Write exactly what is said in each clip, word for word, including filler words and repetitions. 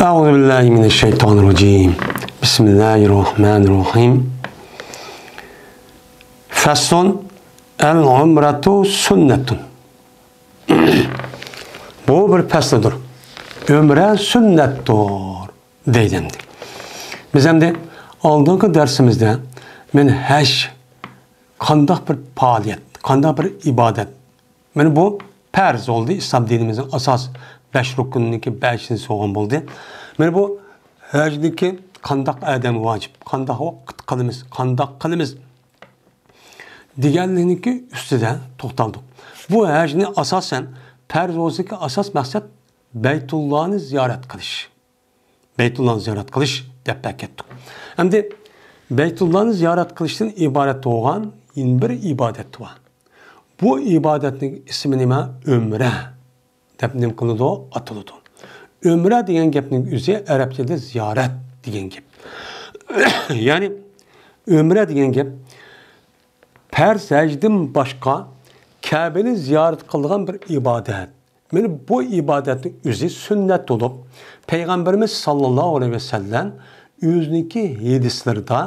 أعوذ بالله من الشيطان الرجيم. بسم الله الرحمن الرحيم. فصل، العمرة سنة. بۇ بىر پەسلىدۇر. ئۆمرە سۈننەتتۇر، دەيدۇ ئەمدى. بىز ئەمدى ئالدىنقى دەرسىمىزدە مەن ھەج قانداق بىر پائالىيەت، قانداق بىر ئىبادەت، مانا بۇ پەرز بولدى، ئىسلام دىنىمىزنىڭ ئاساس بەش رۇكنىنىڭكى بەشىنچىسى بولغان بولدى. مانا بۇ ھەجنىڭكى قانداق ئادەم ۋاجىپ، قانداق ۋاقىت قىلىمىز، قانداق قىلىمىز دېگەنلىكنىڭكى ئۈستىدە توختالدۇق. بۇ ھەجنى ئاساسەن پەرز بولسىكى ئاساس مەقسەت بەيتۇللانى زىيارەت قىلىش. بەيتۇللانى زىيارەت قىلىش دەپ ئەكەتتۇق. ئەمدى بەيتۇللانى زىيارەت قىلىشتىن ئىبارەت بولغان يەنە بىر ئىبادەت بار. بۇ ئىبادەتنىڭ ئىسمى نېمە؟ ئۆمرە دەپ نېمە قىلىدۇ؟ ئاتىلىدۇ. ئۆمرە دېگەن گەپنىڭ ئۆزى ئەرەبچىدە زىيارەت دېگەن گەپ. يەنى ئۆمرە دېگەن گەپ پەرز ھەجدىن باشقا كەبىنى زىيارەت قىلىدىغان بىر ئىبادەت. مانا بۇ ئىبادەتنىڭ ئۆزى سۈننەت بولۇپ، پەيغەمبىرىمىز ساللاللاھۇ ئەلەيھى ۋەسەللەم ئۆزىنىڭكى ھەدىسلىرىدە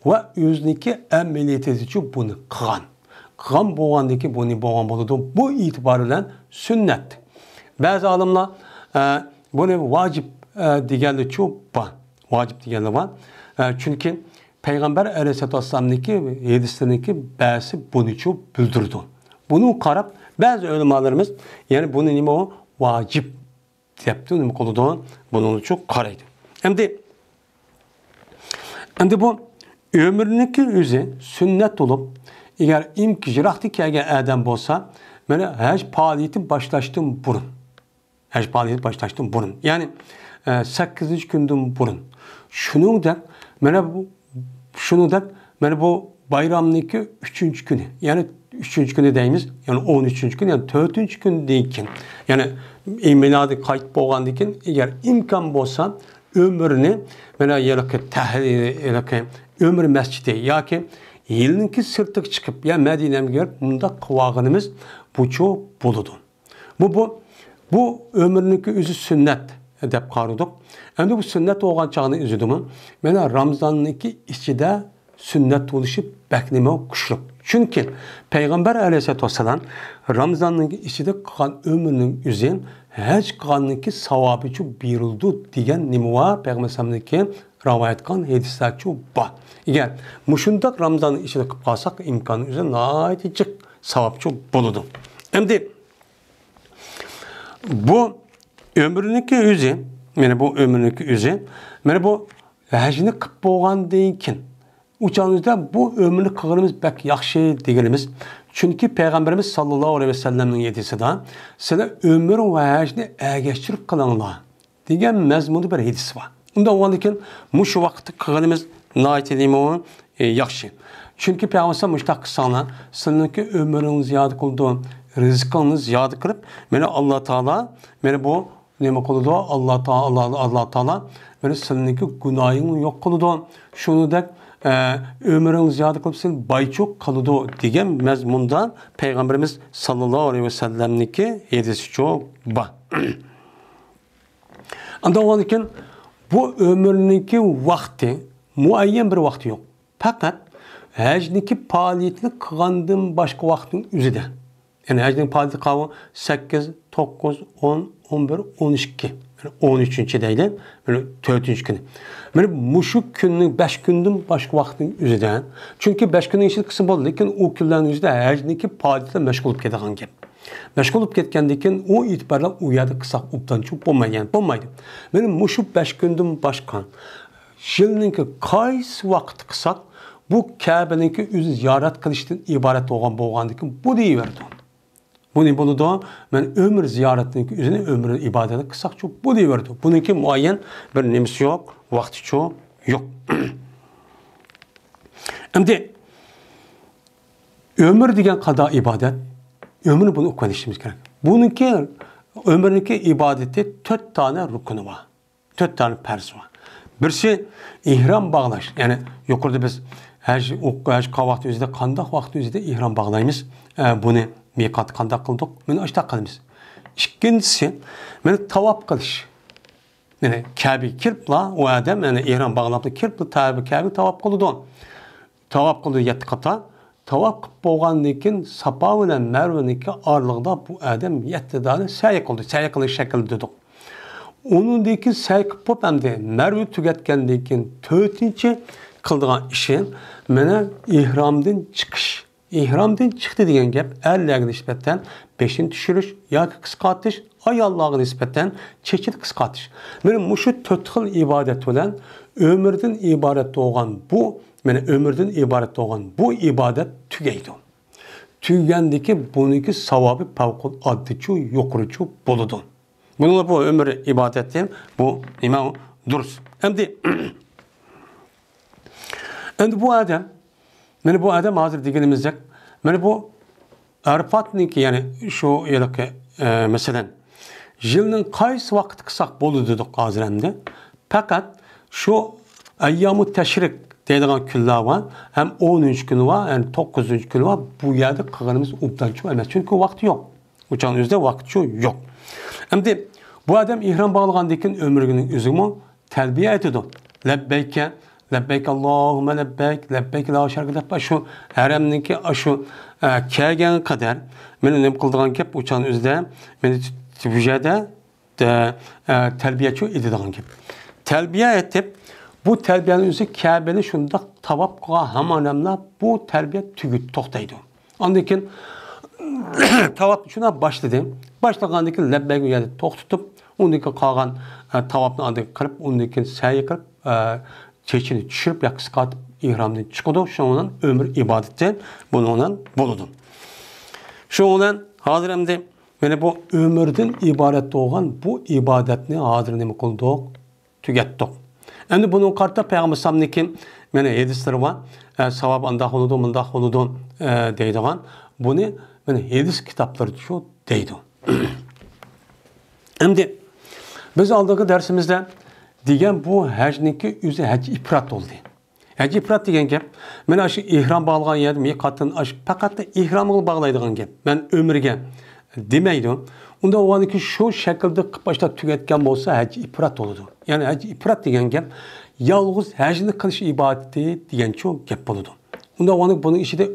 ۋە ئۆزىنىڭكى ئەمەلىيىتىدىچۇ بۇنى قىلغان. قىلغان بولغاندىكى بۇنى بولغان بولىدۇ. بۇ ئېتىبار بىلەن سۈننەت. بەزى ئالىملار، ئە، بۇنى ۋاجىپ، ئە، دېگەنلىچۇ بار. ۋاجىپ دېگەنلەر بار. ئە، چۈنكى پەيغەمبەر ئەلەيھىسسالاتۇ ۋەسسالامنىڭكى ھەدىسلىرىنىڭكى بەزىسى بۇنىچۇ بىلدۈرىدۇ. بۇنىڭغا قاراپ بەزى ئۆلىمالىرىمىز، يەنى بۇنى نېمە ئۇ؟ ۋاجىپ دەپتۇ، نېمە قىلىدۇ؟ بۇنىڭچۇ قارايدۇ. ئەمدى، ئەمدى بۇ ئۆمرىنىڭكى ئۆزى سۈننەت بولۇپ، ئەگەر ئىمكان يىراقتىن كەلگەن ئادەم بولسا، مانا ھەج پائالىيىتى باشلاشتىن بۇرۇن، ھەج پائالىيىتى باشلاشتىن بۇرۇن. يەنى، ئە، سەككىزىنچى كۈندىن بۇرۇن. شۇنىڭدەك، مانا بۇ، شۇنىڭدەك، مانا بۇ بايرامنىڭكى ئۈچىنچى كۈنى. يەنى ئۈچىنچى كۈنى دەيمىز. يەنى ئون ئۈچىنچى كۈن، يەنى تۆتىنچى كۈندىن كېيىن. يەنى مىنادىن قايتىپ بولغاندىن كېيىن، ئەگەر ئىمكان بولسا، ئۆمرىنى، مانا ھېلىقى تەھلىل، ھېلىقى ئۆمرە مەسچىتى ياكى يىلنىڭكى سىرتىغا چىقىپ، يا مەدىنەگە كىرىپ، مۇنداق قىلىۋالغىنىمىز بۇچۇ بولىدۇ. بۇ، بۇ، بۇ ئۆمرىنىڭكى ئۆزى سۈننەت دەپ قارىدۇق. ئەمدى بۇ سۈننەت بولغان چاغنىڭ ئۆزىدىمۇ، مانا رامزاننىڭكى ئىچىدە سۈننەت بولۇشى بەك نېمە كۈچلۈك. چۈنكى پەيغەمبەر ئەلەيھىسسالاتۇ ۋەسسالام رامزاننىڭكى ئىچىدە قىلغان ئۆمرىنىڭ ئۆزى ھەج قىلغاننىڭكى ساۋابىچۇ بېرىلىدۇ دېگەن نېمە بار؟ پەيغەمبەر ئەلەيھىسسالامنىڭكى رىۋايەت قىلغان ھەدىسلەرچۇ بار. ئەگەر مۇشۇنداق رامزاننىڭ ئىچىدە قىلىپ قالساق، ئىمكانى ئۆزى ناھايىتى جىق ساۋابچۇ بولىدۇ. ئەمدى بۇ ئۆمرىنىڭكى ئۆزى، مانا بۇ ئۆمرىنىڭكى ئۆزى، مانا بۇ ھەجنى قىلىپ بولغاندىن كېيىن، ئۇ چاغنىڭدا بۇ ئۆمرىنى قىلغىنىمىز بەك ياخشى دېگىنىمىز. چۈنكى پەيغەمبىرىمىز ساللاللاھۇ ئەلەيھى ۋەسەللەمنىڭ ھەدىسىدە، سىلەر ئۆمۈر ۋە ھەجنى ئەگەشتۈرۈپ قىلىڭلار دېگەن مەزمۇندا بىر ھەدىس بار. ئۇنداق بولغاندىكىن مۇشۇ ۋاقىتتا قىلغىنىمىز ناھايىتى نېمە ئۇ، ئە، ياخشى. چۈنكى پەيغەمبەر مۇشۇنداق قىلساڭلار، سىلىنىڭكى ئۆمرىڭىز زىيادە قىلىدۇ، رىزقىڭىز زىيادە قىلىپ، مانا ئاللا تائالا، مانا بۇ نېمە قىلىدۇ؟ ئاللا تائالا، ئاللا تائالا مانا سىلىنىڭكى گۇناھىڭنى يوق قىلىدۇ. شۇنىڭدەك، ئە، ئۆمرىڭنى زىيادە قىلىپ، سېنى بايچۇق قىلىدۇ دېگەن مەزمۇندا پەيغەمبىرىمىز ساللاللاھۇ ئەلەيھى ۋەسەللەمنىڭكى ھەدىسىچۇ بار. ئاندىن ئۇنىڭدىن كېيىن بۇ ئۆمۈرنىڭكى ۋاقتى، مۇئەييەن بىر ۋاقتى يوق. پەقەت ھەجنىڭكى پائالىيىتىنى قىلغاندىن باشقا ۋاقىتنىڭ ئۆزىدە. يەنى ھەجنىڭ پائالىيىتى قاۋۇ سەككىز، توققۇز، ئون، ئون بىر، ئون ئىككى، يەنى ئون ئۈچىنچى دەيلى، مانا تۆتىنچى كۈنى. مانا مۇشۇ كۈننىڭ، بەش كۈندىن باشقا ۋاقىتنىڭ ئۆزىدە. چۈنكى بەش كۈننىڭ ئىچىدە قىلسا بولىدۇ، لېكىن ئۇ كۈنلەرنىڭ ئۆزىدە ھەجنىڭكى پائالىيىتى بىلەن مەشغۇل بولۇپ كېتىدىغان گەپ. مەشغۇل بولۇپ كەتكەندىن كېيىن ئۇ ئېتىبارلىق ئۇ يەردە قىلساق ئوبدانچۇ بولمايدۇ، يەنى بولمايدۇ. مانا مۇشۇ بەش كۈندىن باشقا يىلنىڭكى قايسى ۋاقىتتا قىلساق، بۇ كەبىنىڭكى ئۆزى زىيارەت قىلىشتىن ئىبارەت بولغان بولغاندىكىن بۇ دېيىۋېرىدۇ. بۇ نېمە بولىدۇ؟ مانا ئۆمۈر زىيارەتنىڭكى ئۆزىنى ئۆمۈر ئىبادەتنى قىلساقچۇ بۇ دېيىۋېرىدۇ. بۇنىڭكى مۇئەييەن بىر نېمىسى يوق، ۋاقتىچۇ يوق. ئەمدى ئۆمۈر دېگەن قانداق ئىبادەت؟ ئۆمۈر بۇنى ئۇقۇۋېلىشىمىز كېرەك. بۇنىڭكى ئۆمۈرنىڭكى ئىبادىتى تۆت دانە رۇكنى بار. تۆت دانە پەرز بار. بىرسى ئېھرام باغلاش، يەنى يۇقىرىدا بىز ھەج، ھەج قىلغان ۋاقتى ئۆزىدە قانداق ۋاقىت ئۆزىدە ئېھرام باغلايمىز؟ ئە، بۇنى مىقات قانداق قىلدۇق؟ مانا ئاشۇنداق قىلىمىز. ئىككىنچىسى، مانا تاۋاپ قىلىش. يەنى كەبىگە كىرىپلا، ئۇ ئادەم، يەنى ئېھرام باغلاپلا كىرىپلا، تەبە-، كەبىگە تاۋاپ قىلىدۇ. تاۋاپ قىلىدۇ يەتتە قاتا. تاۋاپ قىلىپ بولغاندىن كېيىن، ساپا بىلەن مەرۋىنىڭكى ئارىلىقىدا بۇ ئادەم يەتتە دانە سەي قىلدى. سەي قىلىش شەكلىدە دېدۇق. ئۇنىڭدىن كېيىن سەي قىلىپ بولۇپ، ئەمدى مەرۋا تۈگەتكەندىن كېيىن، تۆتىنچى قىلىدىغان ئىشى، مانا، ئېھرامدىن چىقىش. ئېھرامدىن چىقتى دېگەن گەپ ئەرلەرگە نىسبەتەن بېشىنى چۈشۈرۈش ياكى قىسقارتىش، ئاياللارغا نىسبەتەن چېچىنى قىسقارتىش. مانا مۇشۇ تۆت خىل ئىبادەت بىلەن ئۆمرىدىن ئىبارەت بولغان بۇ، مانا ئۆمرىدىن ئىبارەت بولغان بۇ ئىبادەت تۈگەيدۇ. تۈگىگەندىكى بۇنىڭكى ساۋابى پەۋقۇلئاددىچۇ يۇقىرىچۇ بولىدۇ. بۇنىڭ بۇ ئۆمۈر ئىبادەتتىن بۇ نېمە دۇرۇس. ئەمدى، ئەمدى بۇ ئادەم، مانا بۇ ئادەم ھازىر دېگىنىمىزدەك، مانا بۇ ئەرپاتنىڭكى، يەنى شۇ ھېلىقى، ئە، مەسىلەن، يىلنىڭ قايسى ۋاقىتتا قىلساق بولىدۇ دېدۇق ھازىر ئەمدى. پەقەت شۇ ئەييامۇ تەشرىق دەيدىغان كۈنلەر بار، ھەم ئونىنچى كۈنى بار، ھەم توققۇزىنچى كۈنى بار. بۇ يەردە قىلغىنىمىز ئوبدانچۇ ئەمەس، چۈنكى ۋاقتى يوق. ئۇ چاغنىڭ ئۆزىدە ۋاقىتچۇ يوق. ئەمدى بۇ ئادەم ئېھرام باغلىغاندىن كېيىن ئۆمرىنىڭ ئۆزىمۇ تەلبىيە ئېيتىدۇ. لەببەيكە، لەببەيك ئاللاھۇممە لەببەيك، لەببەيك لا شەرىكە لەك. شۇ ھەرەمنىڭكى شۇ، ئە، كەلگەن قەدەر مېنى نېمە قىلىدىغان گەپ، ئۇ چاغنىڭ ئۆزىدە مېنى بۇ يەردە، ئە، ئە، تەلبىيەچۇ ئېيتىدىغان گەپ. تەلبىيە ئېيتىپ، بۇ تەلبىيەنىڭ ئۆزى كەبىنى شۇنداق تاۋاپ قىلغان ھامان ئەملا بۇ تەلبىيە تۈگىدى، توختايدۇ. ئاندىن كېيىن تاۋاپنى شۇنداق باشلىدى. باشلىغاندىن كېيىن لەببەيك ئۇ يەردە توختىتىپ، ئۇندىن كېيىن قالغان، ئە، تاۋاپنى ئاندىن كېيىن قىلىپ، ئۇندىن كېيىن سەي قىلىپ، ئە، چېچىنى چۈشۈرۈپ ياكى قىسقارتىپ، ئېھرامدىن چىقىدۇ. شۇنىڭ بىلەن ئۆمۈر ئىبادىتى بۇنىڭ بىلەن بولىدۇ. شۇنىڭ بىلەن ھازىر ئەمدى مانا بۇ ئۆمۈردىن ئىبارەت بولغان بۇ ئىبادەتنى ھازىر نېمە قىلدۇق؟ تۈگەتتۇق. ئەمدى بۇنىڭغا قارىتا پەيغەمبەر ئەلەيھىسسالامنىڭكى مانا ھەدىسلىرى بار. ئە، ساۋاب ئانداق بولىدۇ، مۇنداق بولىدۇ، ئە، دەيدىغان. بۇنى مانا ھەدىس كىتابلىرىدا شۇ دەيدۇ. ئەمدى بىز ئالدىنقى دەرسىمىزدە دېگەن بۇ ھەجنىڭكى ئۆزى ھەج ئىپرات بولدى. ھەج ئىپرات دېگەن گەپ، مانا شۇ ئېھرام باغلىغان يەردە مىقاتتىن ئاش-، پەقەت ئېھرامغا باغلايدىغان گەپ. مەن ئۆمرىگە دېمەيدۇ. ئۇنداق بولغاندىكىن شۇ شەكىلدە قىلىپ باشلاپ تۈگەتكەن بولسا ھەج ئىپرات بولىدۇ. يەنى ھەج ئىپرات دېگەن گەپ يالغۇز ھەجنى قىلىش ئىبادىتى دېگەنچۇ گەپ بولىدۇ. ئۇنداق بولغاندىكىن بۇنىڭ ئىچىدە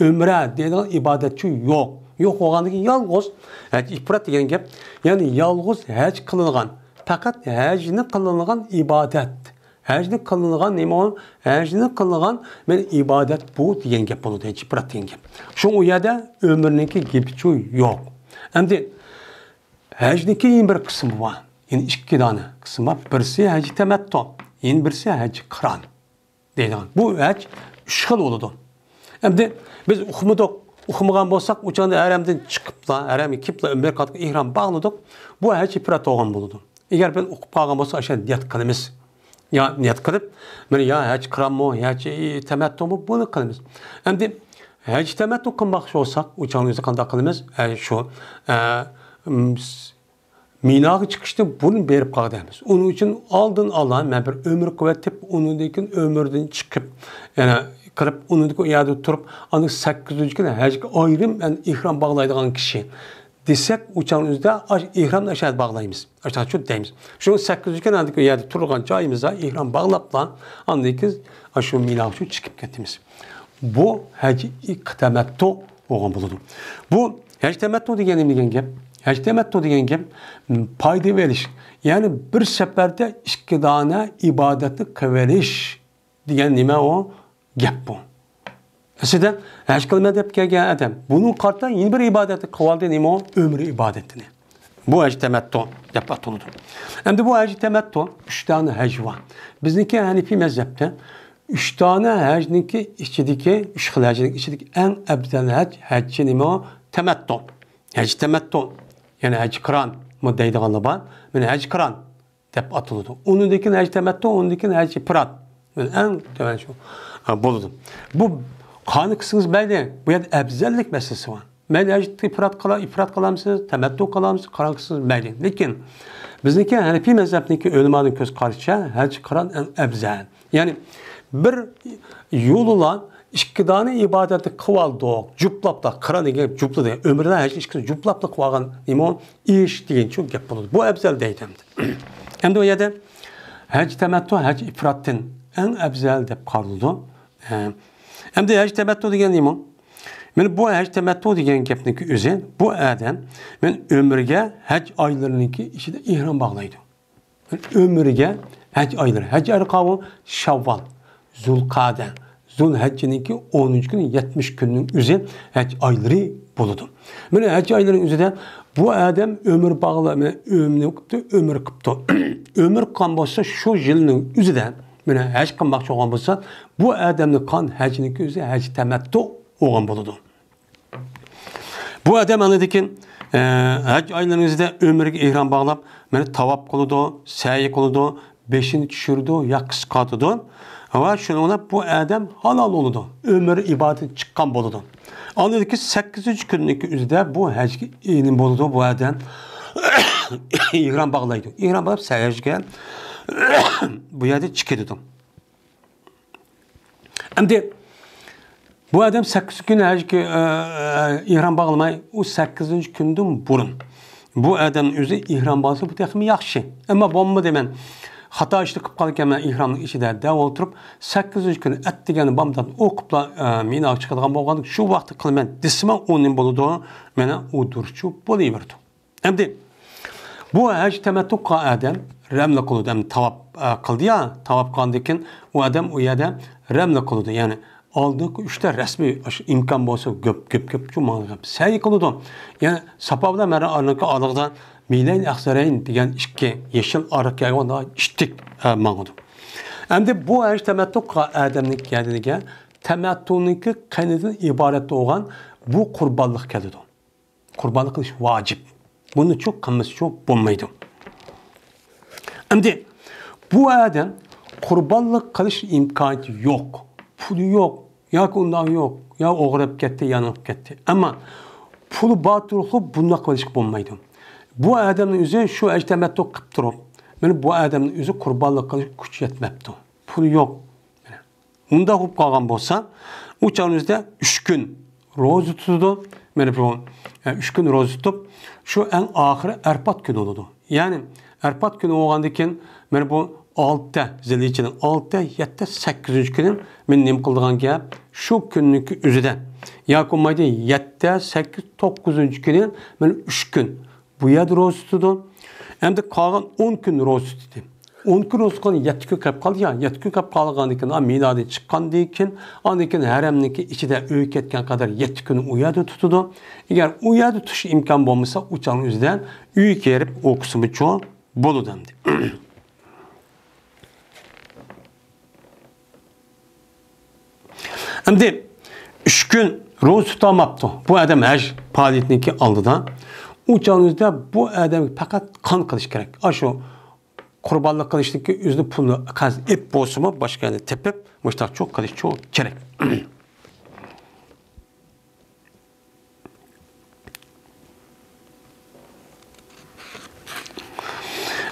ئۆمرە دەيدىغان ئىبادەتچۇ يوق. يوق بولغاندىكىن يالغۇز ھەج ئىپرات دېگەن گەپ، يەنى يالغۇز ھەج قىلىنغان، پەقەت ھەجنى قىلىنغان ئىبادەت. ھەجنى قىلىنغان نېمە ئۇ؟ ھەجنى قىلىنغان مەن ئىبادەت بۇ دېگەن گەپ بولىدۇ، ھەج ئىپرات دېگەن گەپ. شۇڭا ئۇ يەردە ئۆمرىنىڭكى گېپىچۇ يوق. ئەمدى ھەجنىڭكى يەنە بىر قىسمى بار. يەنى ئىككى دانە قىسمى بار. بىرسى ھەج تەمەتتۇ، يەنە بىرسى ھەج قىران دەيدىغان. بۇ ھەج ئۈچ خىل بولىدۇ. ئەمدى بىز ئۇقمىدۇق، ئۇقمىغان بولساق، ئۇ چاغدا ھەرەمدىن چىقىپلا، ھەرەمگە كېلىپلا ئۆمرە قاتقا ئېھرام باغلىدۇق. بۇ ھەج ئىپرات بولغان بولىدۇ. ئەگەر بىز ئۇقۇپ قالغان بولسا، ئاشۇ نىيەت قىلىمىز. يا نىيەت قىلىپ، مانا يا ھەج قىرانمۇ، ھەج تەمەتتۇمۇ، بۇنى قىلىمىز. ئەمدى ھەج تەمەتتۇ قىلماقچى بولساق، ئۇ چاغنىڭ ئۆزى قانداق قىلىمىز؟ ئە، شۇ، ئە، م-، مىناغا چىقىشتىن بۇرۇن بېرىپ قالغان ئەمەس. ئۇنىڭ ئۈچۈن ئالدىن ئالا مەن بىر ئۆمرە قىلىۋېتىپ، ئۇنىڭدىن كېيىن ئۆمرىدىن چىقىپ، يەنە قىلىپ، ئۇنىڭدىن كېيىن ئۇ يەردە تۇرۇپ، ئاندىن سەككىزىنچى كۈنى ھەجگە ئايرىم، يەنى ئېھرام باغلايدىغان كىشى دېسەك، ئۇ چاغنىڭ ئۆزىدە ئاش-، ئېھرامنى ئاشۇ يەردە باغلايمىز. ئاشۇنداق شۇ دەيمىز. شۇ سەككىزىنچى كۈنى ئاندىن كېيىن ئۇ يەردە تۇرغان جايىمىزدا ئېھرام باغلاپلا، ئاندىن كېيىن ئاشۇ مىناغا شۇ چىقىپ كېتىمىز. بۇ ھەج تەمەتتۇ بولغان بولىدۇ. بۇ ھەج تەمەتتۇ دېگەن نېمە دېگەن گەپ؟ ھەج تەمەتتۇ دېگەن گەپ، م، پايدا ئېلىش. يەنى بىر سەپەردە ئىككى دانە ئىبادەتنى قىلىۋېلىش دېگەن نېمە ئۇ؟ گەپ بۇ. ئەسلىدە ھەج قىلىمەن دەپ كەلگەن ئادەم بۇنىڭغا قارىتا يەنە بىر ئىبادەتنى قىلىۋالدى، نېمە ئۇ؟ ئۆمرە ئىبادىتىنى. بۇ ھەج تەمەتتۇ دەپ ئاتىلىدۇ. ئەمدى بۇ ھەج تەمەتتۇ ئۈچ دانە ھەج بار. بىزنىڭكى ھەنىفىي مەزھەپتە ئۈچ دانە ھەجنىڭكى ئىچىدىكى، ئۈچ خىل ھەجنىڭ ئىچىدىكى ئەڭ ئەۋزەل ھەج، ھەجچى نېمە ئۇ؟ تەمەتتۇ. ھەج تەمەتتۇ، يەنى ھەج قىرانمۇ دەيدىغانلار بار. مانا ھەج قىران دەپ ئاتىلىدۇ. ئۇنىڭدىن كېيىن ھەج تەمەتتۇ، ئۇنىڭدىن كېيىن ھەج ئىپرات. مانا ئەڭ تۆۋەن شۇ، ھە، بولىدۇ. بۇ قايسىنى قىلسىڭىز مەيلى، بۇ يەردە ئەۋزەللىك مەسىلىسى بار. مەيلى ھەج ئىپرات قىلا-، ئىپرات قىلامسىز، تەمەتتۇ قىلامسىز، قىران قىلسىڭىز مەيلى. لېكىن بىزنىڭكى ھەنىفىي مەزھەپنىڭكى ئۆلىمانىڭ كۆز قارىشىچە ھەج قىران ئەڭ ئەۋزەل. يەنى بىر يولىلا ئىككى دانە ئىبادەتنى قىلىۋالدۇق، جۇپلاپلا، قىران دېگەن جۇپلىدى. ئۆمرىدە ھەج ئىككىسىنى جۇپلاپلا قىلىۋالغان نېمە ئۇ؟ ئىش دېگەنچۇ گەپ بولىدۇ. بۇ ئەۋزەل دەيدۇ ئەمدى. ئەمدى ئۇ يەردە ھەج تەمەتتۇ، ھەج ئىپراتتىن ئەڭ ئەۋزەل دەپ قارىلىدۇ. ئە، ئەمدى ھەج تەمەتتۇ دېگەن نېمە؟ مانا بۇ ھەج تەمەتتۇ دېگەن گەپنىڭكى ئۆزى، بۇ ئادەم مانا ئۆمرىگە ھەج ئايلىرىنىڭكى ئىچىدە ئېھرام باغلايدۇ. ئۆمرىگە ھەج ئايلىرى. ھەج ئايلىرى قاۋۇ شاۋۋال، زۇلقەدە، زۇلھەججىنىڭكى ئونىنچى كۈنى، يەتمىش كۈننىڭ ئۆزى ھەج ئايلىرى بولىدۇ. مانا ھەج ئايلىرىنىڭ ئۆزىدە بۇ ئادەم ئۆمۈر باغلا-، مانا ئۆمرىنى قىپتۇ، ئۆمۈر قىپتۇ. ئۆمۈر قىلغان بولسا شۇ يىلنىڭ ئۆزىدە مانا ھەج قىلماقچى بولغان بولسا، بۇ ئادەمنى قىلغان ھەجنىڭكى ئۆزى ھەج تەمەتتۇ بولغان بولىدۇ. بۇ ئادەم ئاندىن كېيىن، ئە، ھەج ئايلىرىنىڭ ئۆزىدە ئۆمرىگە ئېھرام باغلاپ، مانا تاۋاپ قىلىدۇ، سەي قىلىدۇ، بېشىنى چۈشۈرىدۇ، ياقىسى قاتىدۇ. ۋە شۇنىڭ بىلەن بۇ ئادەم ھالال بولىدۇ. ئۆمۈر ئىبادەتتىن چىققان بولىدۇ. ئاندىن كېيىن سەككىزىنچى كۈننىڭكى ئۆزىدە بۇ ھەجگە ئىنىم بولىدۇ، بۇ ئادەم ئېھرام باغلايدۇ. ئېھرام باغلاپ سەي ھەجگە بۇ يەردە چىقىدۇ. ئەمدى بۇ ئادەم سەككىز كۈن ھەجگە، ئە، ئە، ئېھرام باغلىماي، ئۇ سەككىزىنچى كۈندىن بۇرۇن بۇ ئادەم ئۆزى ئېھرام باغلىسا، بۇ تېخىمۇ ياخشى. ئەمما بولمىدى، مەن خاتا ئىشنى قىلىپ قالىمەن ئېھرامنىڭ ئىچىدە دەپ ئولتۇرۇپ، سەككىزىنچى كۈنى ئەتىگەننى بامدات ئوقۇپلا، ئە، مىناغا چىقىدىغان بولغان، شۇ ۋاقىتتا قىلىمەن دېسىمۇ، ئۇ نېمە بولىدۇ؟ مانا ئۇ دۇرۇسچۇ بولۇۋېرىدۇ. ئەمدى بۇ ھەج تەمەتتۇ قىلغان ئادەم رەملە قىلىدۇ. ئەمدى تاۋاپ، ئە، قىلدى يا، تاۋاپ قىلغاندىن كېيىن ئۇ ئادەم ئۇ يەردە رەملە قىلىدۇ. يەنى ئالدىنقى ئۈچتە رەسمىي ئىمكان بولسا كۆپ، كۆپ، كۆپ چوڭ ماڭىدىغان سەي قىلىدۇ. يەنى ساپا بىلەن مەرۋە ئارىلىقى ئارىلىقىدا مىلەين ئەخزەرەين دېگەن ئىككى يېشىل ئارىلىق يەرگە ئۇنداق ئىتتىك، ئە، ماڭىدۇ. ئەمدى بۇ ھەج تەمەتتۇ قىلغان ئادەمنىڭ كەينىگە تەمەتتۇنىڭكى قېنىدىن ئىبارەت بولغان بۇ قۇربانلىق كېلىدۇ. قۇربانلىق قىلىش ۋاجىپ. بۇنىچۇ قىلمىسىچۇ بولمايدۇ. ئەمدى بۇ ئادەم قۇربانلىق قىلىش ئىمكانىيىتى يوق، پۇلى يوق، ياكى ئۇنداق يوق، يا ئوغرىلاپ كەتتى، يا نېمە قىلىپ كەتتى. ئەمما پۇلى بار تۇرۇقلۇق بۇنداق قىلىشقا بولمايدۇ. بۇ ئادەمنىڭ ئۆزى شۇ ھەج تەمەتتۇ قىلىپ تۇرۇپ، مانا بۇ ئادەمنىڭ ئۆزى قۇربانلىق قىلىش كۈچى يەتمەپتۇ. پۇلى يوق. ئۇنداق بولۇپ قالغان بولسا، ئۇ چاغنىڭ ئۆزىدە ئۈچ كۈن روزا تۇتىدۇ. مانا بۇ، ئە، ئۈچ كۈن روزا تۇتۇپ، شۇ ئەڭ ئاخىرى ئەرپات كۈنى بولىدۇ. يەنى ئەرپات كۈنى بولغاندىن كېيىن، مانا بۇ ئالتە، زىلھىججىنىڭ ئالتە، يەتتە، سەككىزىنچى كۈنى مەن نېمە قىلىدىغان گەپ؟ شۇ كۈننىڭكى ئۆزىدە ياكى بولمايدۇ، يەتتە، سەككىز، توققۇزىنچى كۈنى مانا ئۈچ كۈن بۇ يەردە روزا تۇتىدۇ. ئەمدى قالغان ئون كۈن روزا تۇتتى. ئون كۈن روزا تۇتقان يەتتە كۈن كەپ قالدى يا. يەتتە كۈن كەپ قالغاندىن كېيىن، مىنادىن چىققاندىن كېيىن، ئاندىن كېيىن ھەرەمنىڭكى ئىچىدە ئۆيگە كەتكەن قەدەر يەتتە كۈن ئۇ يەردە تۇتىدۇ. ئەگەر ئۇ يەردە تۇتۇش ئىمكان بولمىسا، ئۇ چاغنىڭ ئۆزىدە ئۆيگە كىرىپ ئوقۇسىمۇچۇ بولىدۇ ئەمدى. ئەمدى ئۈچ كۈن روزا تۇتالماپتۇ بۇ ئادەم ھەج پائالىيىتىنىڭكى ئالدىدا. ئۇ چاغنىڭ ئۆزىدە بۇ ئادەمگە پەقەت قان قىلىش كېرەك. ئاشۇ قۇربانلىق قىلىشتىكى ئۆزىنى پۇلنى قەرز ئېلىپ بولسىمۇ، باشقا يەردىن تېپىپ، مۇشۇنداقچۇ قىلىشچۇ كېرەك.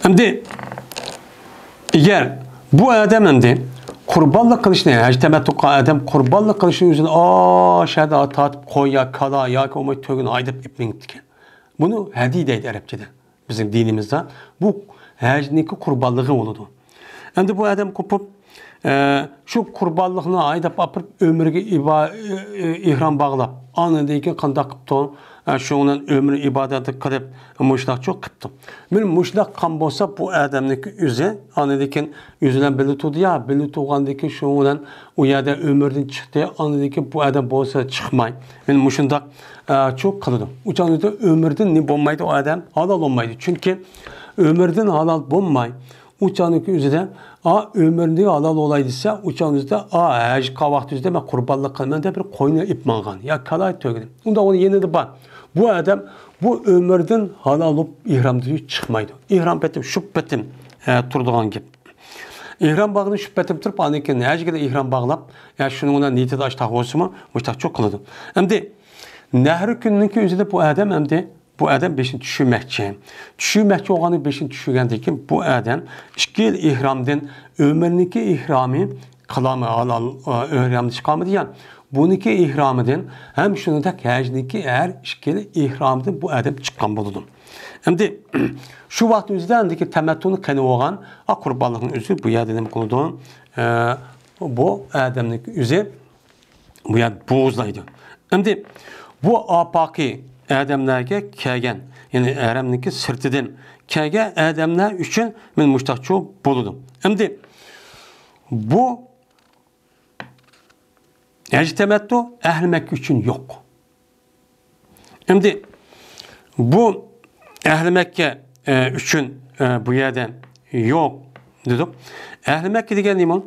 ئەمدى ئەگەر بۇ ئادەم ئەمدى قۇربانلىق قىلىشنى، ھەج تەمەتتۇ قىلغان ئادەم قۇربانلىق قىلىشنى ئۆزىنى ئاشۇ يەردە تارتىپ قوي يا كالا ياكى بولماي تۆگىنى ھەيدەپ ئېلىپ مېڭىپتىكەن. بۇنى ھەدىي دەيدۇ ئەرەبچىدە. بىزنىڭ دىنىمىزدا بۇ ھەجنىڭكى قۇربانلىقى بولىدۇ. ئەمدى بۇ ئادەم قوپۇپ، ئە، شۇ قۇربانلىقنى ھەيدەپ ئاپىرىپ، ئۆمرىگە ئىبا-، ئە، ئېھرام باغلاپ، ئاندىن كېيىن قانداق قىپتۇ؟ ئە، شۇنىڭ بىلەن ئۆمرە ئىبادەتلىك قىلىپ، مۇشۇنداقچۇ قىپتۇ. مانا مۇشۇنداق قىلغان بولسا، بۇ ئادەمنىڭكى ئۆزى، ئاندىن كېيىن ئۆزى بىلەن بىللە تۇردى يا، بىللە تۇرغاندىن كېيىن شۇنىڭ بىلەن ئۇ يەردە ئۆمرىدىن چىقتى، ئاندىن كېيىن بۇ ئادەم بولسا چىقماي. مانا مۇشۇنداق، ئە، چۇ قىلىدۇ. ئۇ چاغدا ئۆمرىدىن نېمە بولمايدۇ ئۇ ئادەم؟ ھالال بولمايدۇ. چۈنكى ئۆمرىدىن ھالال بولماي، ئۇ چاغنىڭكى ئۆزىدە، ئا، ئۆمرىدىن ھالال بولاي دېسە، ئۇ چاغنىڭ ئۆزىدە، ئا، ھەج قىلغان ۋاقتى ئۆزىدە مەن قۇربانلىق قىلىمەن دەپ بىر قوينى ئېلىپ ماڭغان يا كالا تۆگىنى. ئۇنداق ئۇنىڭ يېنىدا بار. بۇ ئادەم بۇ ئۆمرىدىن ھالال بولۇپ ئېھرامدىن چىقمايدۇ. ئېھرام پېتىم شۇ پېتىم، ئە، تۇرىدىغان گەپ. ئېھرام باغلىنىپ شۇ پېتىم تۇرۇپ، ئاندىن كېيىن ھەجگە ئېھرام باغلاپ، يا شۇنىڭ بىلەن نىيىتىدە ئاشتاق بولسىمۇ، مۇشتاقچۇ قىلىدۇ. ئەمدى نەھرى كۈننىڭكى ئۆزىدە بۇ ئادەم ئەمدى بۇ ئادەم بېشىنى چۈشۈرمەكچى. چۈشۈرمەكچى بولغاندا بېشىنى چۈشۈرگەندىن كېيىن بۇ ئادەم ئىككى يىل ئېھرامدىن ئۆمرىنىڭكى ئېھرامى قىلامى ھالال، ئا، ئېھرامدىن چىقالمىدى يا. بۇنىڭكى ئېھرامىدىن ھەم شۇنىڭدەك ھەجنىڭكى ھەر ئىككى يىل ئېھرامىدىن بۇ ئادەم چىققان بولىدۇ. ئەمدى شۇ ۋاقىتنىڭ ئۆزىدە ئەمدىكى تەمەتتۇنى قىلىۋالغان، ئا، قۇربانلىقنىڭ ئۆزى بۇ يەردە نېمە قىلىدۇ؟ ئە، بۇ ئادەمنىڭ ئۆزى بۇ يەردە بوغۇزلايدۇ. ئەمدى بۇ ئاپاقى ئادەملەرگە كەلگەن، يەنى ھەرەمنىڭكى سىرتىدىن كەلگەن ئادەملەر ئۈچۈن مەن مۇشتاقچۇ بولىدۇ. ئەمدى بۇ ھەج تەمەتتۇ ئەھلى مەككە ئۈچۈن يوق. ئەمدى بۇ ئەھلى مەككە، ئە، ئۈچۈن، ئە، بۇ يەردە يوق دېدۇق. ئەھلى مەككە دېگەن نېمە؟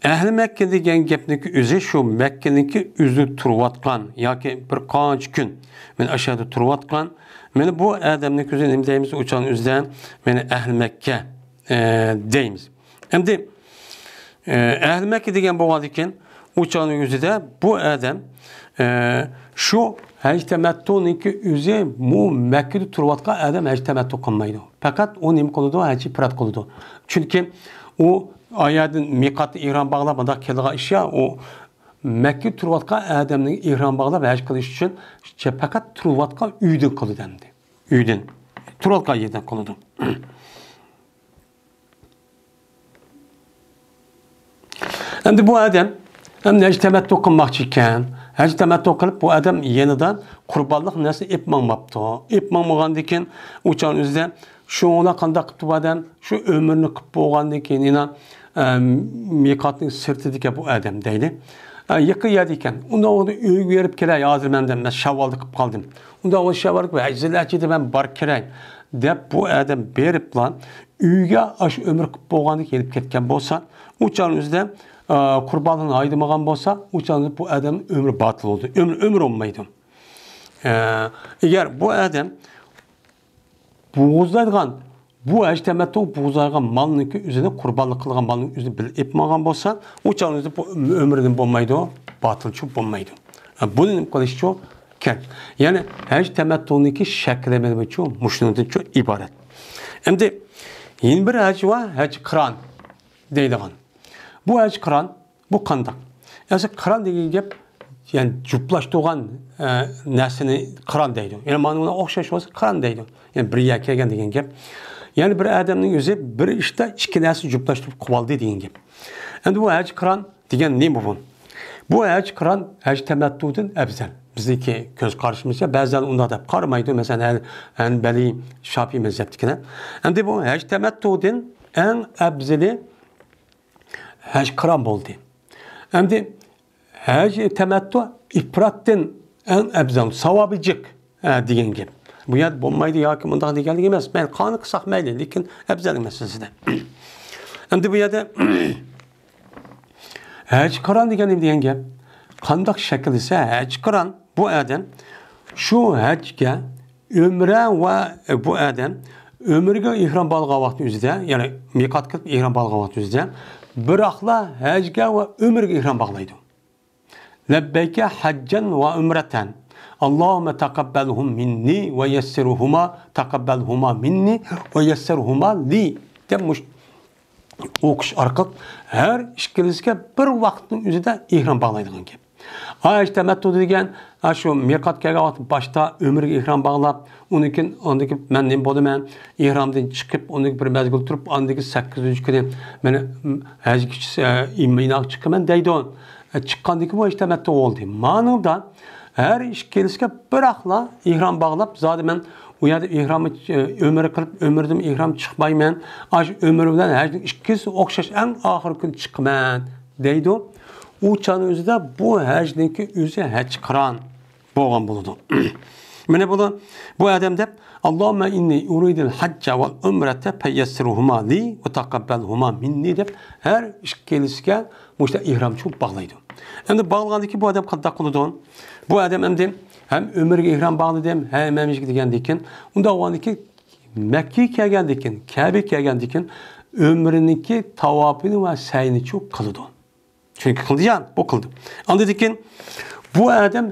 ئەھلى مەككە دېگەن گەپنىڭكى ئۆزى شۇ مەككىنىڭكى ئۆزىدە تۇرۇۋاتقان ياكى بىر قانچە كۈن مەن ئاشۇ يەردە تۇرۇۋاتقان، مانا بۇ ئادەمنىڭكى ئۆزى نېمە دەيمىز؟ ئۇ چاغنىڭ ئۆزىدە مانا ئەھلى مەككە، ئە، دەيمىز. ئەمدى، ئە، ئەھلى مەككە دېگەن بولغاندىكىن، ئۇ چاغنىڭ ئۆزىدە بۇ ئادەم، ئە، شۇ ھەج تەمەتتۇنىڭكى ئۆزى بۇ مەككىدە تۇرۇۋاتقان ئادەم ھەج تەمەتتۇ قىلمايدۇ. پەقەت ئۇ نېمە قىلىدۇ؟ ھەج ئىپرات قىلىدۇ. چۈنكى ئۇ ئايەردىن مىقاتتا ئېھرام باغلاپ، مۇنداق كېلىدىغان ئىش يا، ئۇ مەككىدە تۇرۇۋاتقان ئادەمنىڭ ئېھرام باغلاپ ھەج قىلىش ئۈچۈن پەقەت تۇرۇۋاتقان ئۆيدىن قىلىدۇ ئەمدى. ئۆيدىن. تۇرۇۋاتقان يېرىدىن قىلىدۇ. ئەمدى بۇ ئادەم ئەمدى ھەج تەمەتتۇ قىلماقچى ئىكەن. ھەج تەمەتتۇ قىلىپ، بۇ ئادەم يېنىدا قۇربانلىق نەرسىنى ئېلىپ ماڭماپتۇ. ئېلىپ ماڭمىغاندىكىن، ئۇ چاغنىڭ ئۆزىدە شۇڭا قانداق قىپتۇ بۇ ئادەم؟ شۇ ئۆمرىنى قىپ بولغاندىن كېيىن يەنە، ئە، مىقاتنىڭ سىرتىدىكەن بۇ ئادەم دەيلى. ئە، يېقىن يەردە ئىكەن. ئۇنداق بولغاندا ئۆيگە بېرىپ كېلەي ھازىر مەن دەپ، مەن شەۋۋالدا قىپ قالدىم. ئۇنداق بولغاندا شەۋۋالدا ھەج زىلھەججىدە مەن بارىپ كېلەي دەپ بۇ ئادەم بېرىپلا ئۆيگە ئاشۇ ئۆمرى قىپ بولغاندىن كېيىن يېنىپ كەتكەن بولسا، ئۇ چاغنىڭ ئۆزىدە، ئە، قۇربانلىقنى ھايدىمىغان بولسا، ئۇ چاغنىڭ ئۆزىدە بۇ ئادەمنىڭ ئۆمرى باتىل بولدى. ئۆمرى، ئۆمرى بولمايدۇ. ئە، ئەگەر بۇ ئادەم بوغۇزلايدىغان، بۇ ھەج تەمەتتۇ بوغۇزلايدىغان مالنىڭكى ئۆزىنى، قۇربانلىق قىلغان مالنىڭ ئۆزىنى بىللە ئېلىپ ماڭغان بولسا، ئۇ چاغنىڭ ئۆزىدە بۇ ئۆمرى نېمە بولمايدۇ؟ باتىلچۇ بولمايدۇ. ئە، بۇنى نېمە قىلىشچۇ؟ كەن. يەنى ھەج تەمەتتۇنىڭكى شەكلى مېنىڭچۇ مۇشۇنىڭدىنچۇ ئىبارەت. ئەمدى يەنە بىر ھەج بار، ھەج قىران دەيدىغان. بۇ ھەج قىران، بۇ قانداق؟ ئەسلى قىران دېگەن گەپ، يەنى جۈپلاشتۇرغان، ئە، نەرسىنى قىران دەيدۇ. يەنى مانا بۇنىڭغا ئوخشاش بولسا قىران دەيدۇ. يەنى بىر يەرگە كەلگەن دېگەن گەپ. يەنى بىر ئادەمنىڭ ئۆزى بىر ئىشتا ئىككى نەرسە جۈپلاشتۇرۇپ قىلىۋالدى دېگەن گەپ. ئەمدى بۇ ھەج قىران دېگەن نېمە بۇ؟ بۇ ھەج قىران ھەج تەمەتتۇدىن ئەۋزەل. بىزنىڭكى كۆز قارىشىمىزچە، بەزىلەر ئۇنداق دەپ قارىمايدۇ. مەسىلەن، ھەل-، ھەنبەلى، شاپىئىي مەزھەپتىكىلەر. ئەمدى بۇ ھەج تەمەتتۇدىن ئەڭ ئەۋزىلى ھەج قىران بولدى. ئەمدى ھەج تەمەتتۇ ئىپراتتىن ئەڭ ئەۋزەل، ساۋابى جىق، ھە، دېگەن گەپ. بۇ يەردە بولمايدۇ ياكى مۇنداق دېگەنلىك ئەمەس. مەيلى، قانى قىلساق مەيلى، لېكىن ئەۋزەللىك مەسىلىسىدە. ئەمدى بۇ يەردە ھەج قىران دېگەن نېمە دېگەن گەپ؟ قانداق شەكىل دېسە، ھەج قىران بۇ ئادەم شۇ ھەجگە ئۆمرە ۋە، ئە، بۇ ئادەم ئۆمرىگە ئېھرام باغلىغان ۋاقىت ئۆزىدە، يەنى مىقات قىلىپ ئېھرام باغلىغان ۋاقىت ئۆزىدە بىراقلا ھەجگە ۋە ئۆمرىگە ئېھرام باغلايدۇ. لەببەيكە ھەججەن ۋە ئۆمرەتەن. ئاللاھۇممە تەقەببەلھۇم مىننى ۋە يەسسىرھۇما، تەقەببەلھۇما مىننى ۋە يەسسىرھۇما لى دەپ مۇش-، ئوقۇش ئارقىلىق ھەر ئىككىلىسىگە بىر ۋاقىتنىڭ ئۆزىدە ئېھرام باغلايدىغان گەپ. ھەج تەمەتتۇ دېگەن، ھە، شۇ مىقات كەلگەن ۋاقىت باشتا ئۆمرىگە ئېھرام باغلاپ، ئۇنىڭ كېيىن، ئاندىن كېيىن مەن نېمە بولىمەن، ئېھرامدىن چىقىپ، ئۇنىڭ بىر مەزگىل تۇرۇپ، ئاندىن كېيىن سەككىزىنچى كۈنى مەن ھەج كېچىسى، ئە، مىناغا چىقىمەن دەيدۇ. ئە، چىققاندىن كېيىن بۇ ھەج تەمەتتۇ بولدى. مانىڭدا ھەر ئىككىلىسىگە بىراقلا ئېھرام باغلاپ، زادى مەن ئۇ يەردە ئېھرام، ئۆمرە قىلىپ، ئۆمرىدىن ئېھرام چىقمايمەن. ئاشۇ ئۆمرە بىلەن ھەجنىڭ ئىككىسى ئوخشاش، ئەڭ ئاخىرقى كۈنى چىقىمەن دەيدۇ. ئۇ چاغنىڭ ئۆزىدە بۇ ھەجنىڭكى ئۆزى ھەج قىران بولغان بولىدۇ. مانا بۇ، بۇ ئادەم دەپ، «ئاللاھۇممە ئىننى ئۇرىدۇل ھەججە ۋەل ئۆمرەتە فەيەسسىرھۇما لى ۋە تەقەببەلھۇما مىننى» دەپ، ھەر ئىككىلىسىگە مۇشۇنداق ئېھرامچۇ باغلايدۇ. ئەمدى باغلىغاندىن كېيىن بۇ ئادەم قانداق قىلىدۇ؟ بۇ ئادەم ئەمدى ھەم ئۆمرىگە ئېھرام باغلىدىم، ھەم ھەممىگە دېگەندىن كېيىن، ئۇنداق بولغاندىن كېيىن مەككىگە كەلگەندىن كېيىن، كەبىگە كەلگەندىن كېيىن ئۆمرىنىڭكى تاۋاپىنى ۋە سەينىچۇ قىلىدۇ. چۈنكى قىلدى يا، بۇ قىلدى. ئاندىن كېيىن بۇ ئادەم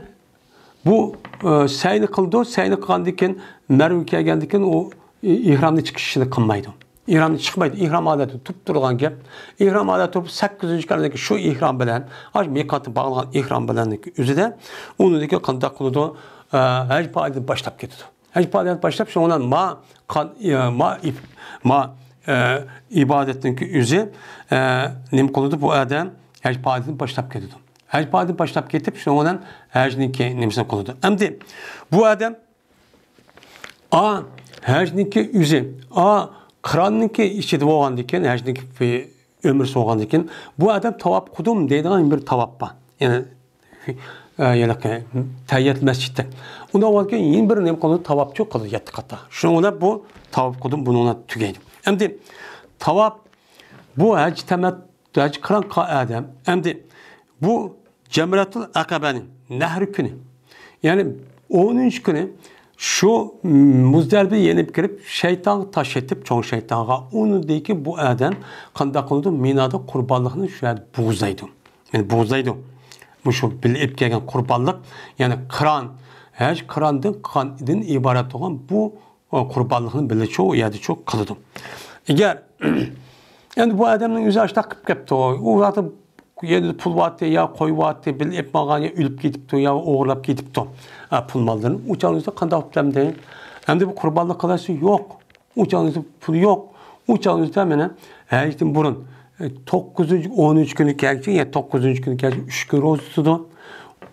بۇ، ئە، سەينى قىلىدۇ، سەينى قىلغاندىن كېيىن مەرۋىگە كەلگەندىن كېيىن ئۇ ئېھرامنى چىقىش ئىشىنى قىلمايدۇ. ئېھرامنى چىقمايدۇ، ئېھرام ھالەتتە تۇرۇپ تۇرىدىغان گەپ. ئېھرام ھالەتتە تۇرۇپ سەككىزىنچى كۈنى شۇ ئېھرام بىلەن، ئاشۇ مىقاتنى باغلىغان ئېھرام بىلەن ئۆزىدە ئۇنىڭدىن كېيىن قانداق قىلىدۇ؟ ئە، ھەج پائىلىدىن باشلاپ كېتىدۇ. ھەج پائالىيەتنى باشلاپ، شۇنىڭ بىلەن ما قان-، ئە، ما ئىب-، ما، ئە، ئىبادەتنىڭكى ئۆزى، ئە، نېمە قىلىدۇ؟ بۇ ئادەم ھەج پائالىيىتىنى باشلاپ كېتىدۇ. ھەج پائالىيىتىنى باشلاپ كېتىپ، شۇنىڭ بىلەن ھەجنىڭكى نېمىسىنى قىلىدۇ. ئەمدى بۇ ئادەم ئا، ھەجنىڭكى ئۆزى، ئا، قىراننىڭكى ئىچىدە بولغاندىكىن، ھەجنىڭكى ئۆمرىسى بولغاندىكىن، بۇ ئادەم تاۋاپ قىلدىم دەيدىغان بىر تاۋاپ بار. يەنى، ئە، يەنى تەھىيەت مەسچىتتە. ئۇنداق بولغاندىكىن، يەنە بىر نېمە قىلىدۇ؟ تاۋاپچۇ قىلىدۇ يەتتە قاتا. شۇنىڭ بىلەن بۇ تاۋاپ قىلدىم، بۇنىڭ بىلەن تۈگەيدۇ. ئەمدى تاۋاپ، بۇ ھەج تەمەت-، ھەج قىران قىلغان ئادەم. ئەمدى بۇ جەمرەتۇل ئەقەبەنى نەھرى كۈنى، يەنى ئونىنچى كۈنى شۇ مۇزدەلىپىگە يېنىپ كىرىپ، شەيتانغا تاش ئېتىپ، چوڭ شەيتانغا، ئۇنىڭدىن كېيىن بۇ ئادەم قانداق قىلىدۇ؟ مىنادا قۇربانلىقنى شۇ يەردە بوغۇزلايدۇ. يەنى بوغۇزلايدۇ. مۇشۇ بىللە ئېلىپ كەلگەن قۇربانلىق، يەنى قىران، ھەج قىراندىن قىلغاندىن ئىبارەت بولغان بۇ ئۇ قۇربانلىقنى بىللىچۇ، ئۇ يەردىچۇ قىلىدۇ. ئەگەر ئەمدى بۇ ئادەمنىڭ ئۆزى ئاشۇنداق قىلىپ كەپتۇ، ئۇ زادى يەردە پۇل بارتى يا قوي بارتى، بىللە ئېلىپ ماڭغان يا ئۆلۈپ كېتىپتۇ يا ئوغرىلاپ كېتىپتۇ، ئە، پۇل ماللىرىنى. ئۇ چاغنىڭ ئۆزىدە قانداق قىپتۇ ئەمدى؟ ئەمدى بۇ قۇربانلىق قىلىشى يوق. ئۇ چاغنىڭ ئۆزىدە پۇلى يوق. ئۇ چاغنىڭ ئۆزىدە مانا ھەجدىن بۇرۇن، ئە، توققۇزىنچى، ئونىنچى كۈنى كەلگۈچە، يا توققۇزىنچى كۈنى كەلگۈچە ئۈچ كۈن روزا تۇتىدۇ.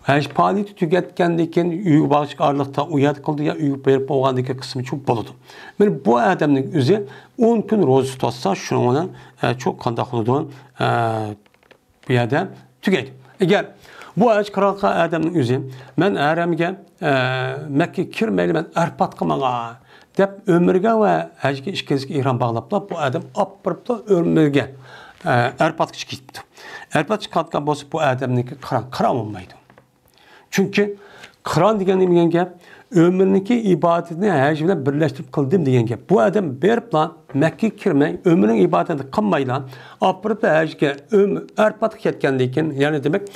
ھەج پائالىيىتى تۈگەتكەندىن كېيىن ئۆيگە بارغۇچە ئارىلىقتا ئۇ يەردە قىلىدۇ يا ئۆيگە بېرىپ بولغاندىن كېيىن قىسمىچۇ بولىدۇ. مانا بۇ ئادەمنىڭ ئۆزى ئون كۈن روزا تۇتۇۋاتسا، شۇنىڭ بىلەن، ئە، چۇ قانداق قىلىدۇ؟ ئە، بۇ يەردە تۈگەيدۇ. ئەگەر بۇ ھەج قىلغان ئادەمنىڭ ئۆزى، مەن ھەرەمگە، ئە، مەككىگە كىرمەيلى، مەن ئەرپاتقا ماڭاي دەپ، ئۆمرىگە ۋە ھەجگە ئىككىسىگە ئېھرام باغلاپلا، بۇ ئادەم ئاپىرىپلا ئۆمرىگە، ئە، ئەرپاتقا چىقىپ كېتىپتۇ. ئەرپات چىقىۋاتقان بولسا، بۇ ئادەمنىڭكى قىران، قىران بولمايدۇ. چۈنكى قىران دېگەن نېمە دېگەن گەپ؟ ئۆمرىنىڭكى ئىبادىتىنى ھەج بىلەن بىرلەشتۈرۈپ قىلدىم دېگەن گەپ. بۇ ئادەم بېرىپلا مەككىگە كىرمەي، ئۆمرىنىڭ ئىبادىتىنى قىلمايلا، ئاپىرىپلا ھەجگە، ئۆم-، ئەرپاتقا كەتكەندىن كېيىن، يەنى دېمەك،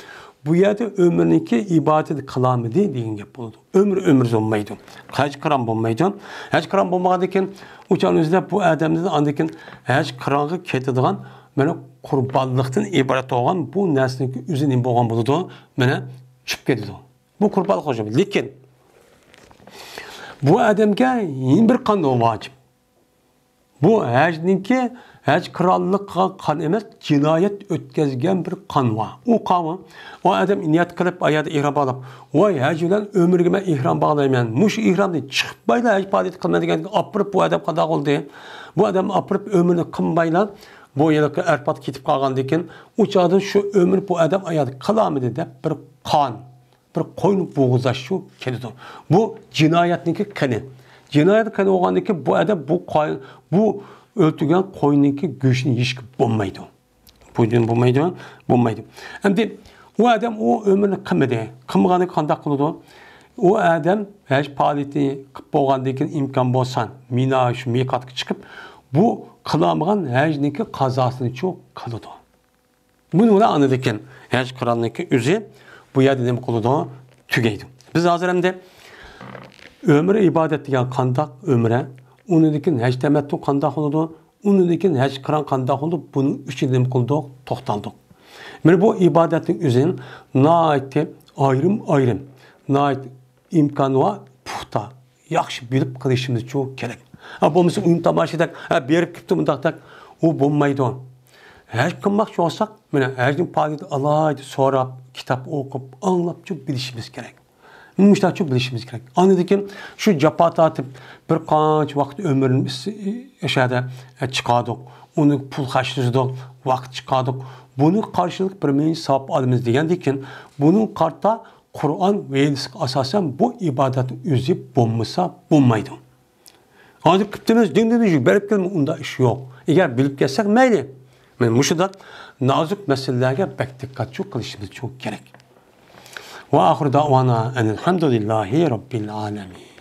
بۇ يەردە ئۆمرىنىڭكى ئىبادىتىنى قىلالمىدى دېگەن گەپ بولىدۇ. ئۆمرى ئۆمرى بولمايدۇ. ھەج قىران بولمايدۇ. ھەج قىران بولمىغاندىن كېيىن، ئۇ چاغنىڭ ئۆزىدە بۇ ئادەمدىن ئاندىن كېيىن ھەج قىرانغا كېتىدىغان، مانا، قۇربانلىقتىن ئىبارەت بولغان بۇ نەرسىنىڭ ئۆزى نېمە بولغان بولىدۇ؟ مانا، چۈشۈپ كېتىدۇ. بۇ قۇربانلىق خوجام. لېكىن بۇ ئادەمگە يەنە بىر قانۇن ۋاجىپ. بۇ ھەجنىڭكى، ھەج قىرانلىق قىلغان قان ئەمەس، جىنايەت ئۆتكۈزگەن بىر قان بار. ئۇ قان، ئۇ ئادەم نىيەت قىلىپ، ئايادا ئېھرام باغلاپ، ۋاي، ھەج بىلەن ئۆمرىگە مەن ئېھرام باغلايمەن، مۇشۇ ئېھرامدىن چىقمايلا ھەج پائالىيىتى قىلىمەن دېگەندىن ئاپىرىپ، بۇ ئادەم قانداق بولدى؟ بۇ ئادەم ئاپىرىپ ئۆمرىنى قىلمايلا، بۇ ھېلىقى ئەرپاتقا كېتىپ قالغاندىن كېيىن، ئۇ چاغدىن شۇ ئۆمۈر بۇ ئادەم ئايادا قىلالمىدى دەپ بىر قان، بىر قوينى بوغۇزلاشچۇ كېلىدۇ. بۇ جىنايەتنىڭكى قېنى. جىنايەت قېنى بولغاندىن كېيىن بۇ ئادەم بۇ قاي-، بۇ ئۆلتۈرگەن قوينىڭكى گۆشىنى يېيىشكە بولمايدۇ. بۇ بولمايدۇ، بولمايدۇ. ئەمدى ئۇ ئادەم ئۇ ئۆمرىنى قىلمىدى. قىلمىغاندا قانداق قىلىدۇ؟ ئۇ ئادەم ھەج پائالىيىتى قىلىپ بولغاندىن كېيىن ئىمكان بولسا، مىنا شۇ مىقاتقا چىقىپ، بۇ قىلالمىغان ھەجنىڭكى قازاسىنىچۇ قىلىدۇ. بۇنى ئۇلار ئاندىن كېيىن ھەج قىراننىڭكى ئۆزى بۇ يەردە نېمە قىلىدۇ؟ تۈگەيدۇ. بىز ھازىر ئەمدى ئۆمرە ئىبادەت دېگەن قانداق ئۆمرە؟ ئۇنىڭدىن كېيىن ھەج تەمەتتۇ قانداق بولىدۇ؟ ئۇنىڭدىن كېيىن ھەج قىران قانداق بولىدۇ؟ بۇنىڭ ئۈچىدە نېمە قىلدۇق؟ توختالدۇق. مانا بۇ ئىبادەتنىڭ ئۆزى ناھايىتى ئايرىم-ئايرىم، ناھايىتى ئىمكانى بار، پۇختا، ياخشى بىلىپ قىلىشىمىزچۇ كېرەك. ھە، بولمىسا ئويۇن تاماشىدەك، ھە، بېرىپ كېپتۇ مۇنداقتەك، ئۇ بولمايدۇ. ھەج قىلماقچى بولساق، مانا ھەجنىڭ پائالىيىتىنى ئالاھىدە سوراپ، كىتاب ئوقۇپ، ئاڭلاپچۇ بىلىشىمىز كېرەك. مۇشۇنداقچۇ بىلىشىمىز كېرەك. ئاندىن كېيىن شۇ جاپا تارتىپ، بىر قانچە ۋاقىت ئۆمرىنى ئۆشەدە، ئە، چىقاردۇق. ئۇنى پۇل خەجلىدۇق، ۋاقىت چىقاردۇق. بۇنى قارشىلىق بىر مىنۇت ساۋاب ئالىمىز دېگەندىن كېيىن، بۇنىڭغا قارىتا قۇرئان ۋە ھەدىسكە ئاساسەن بۇ ئىبادەتنىڭ ئۆزى بولمىسا بولمايدۇ. ھازىر قىپتىمىز، دىڭ دىڭ دىڭ بېرىپ كېلىمىز، ئۇنداق ئىش يوق. ئەگەر بىلىپ كەلسەك مەيلى. مانا مۇشۇنداق نازۇك مەسىلىلەرگە بەك دىققەتچۇ قىلىشىمىزچۇ كېرەك. ۋە ئاخىر دەئۋانا ئەنىل ھەمدۇلىللاھى رەببىل ئالەمىن.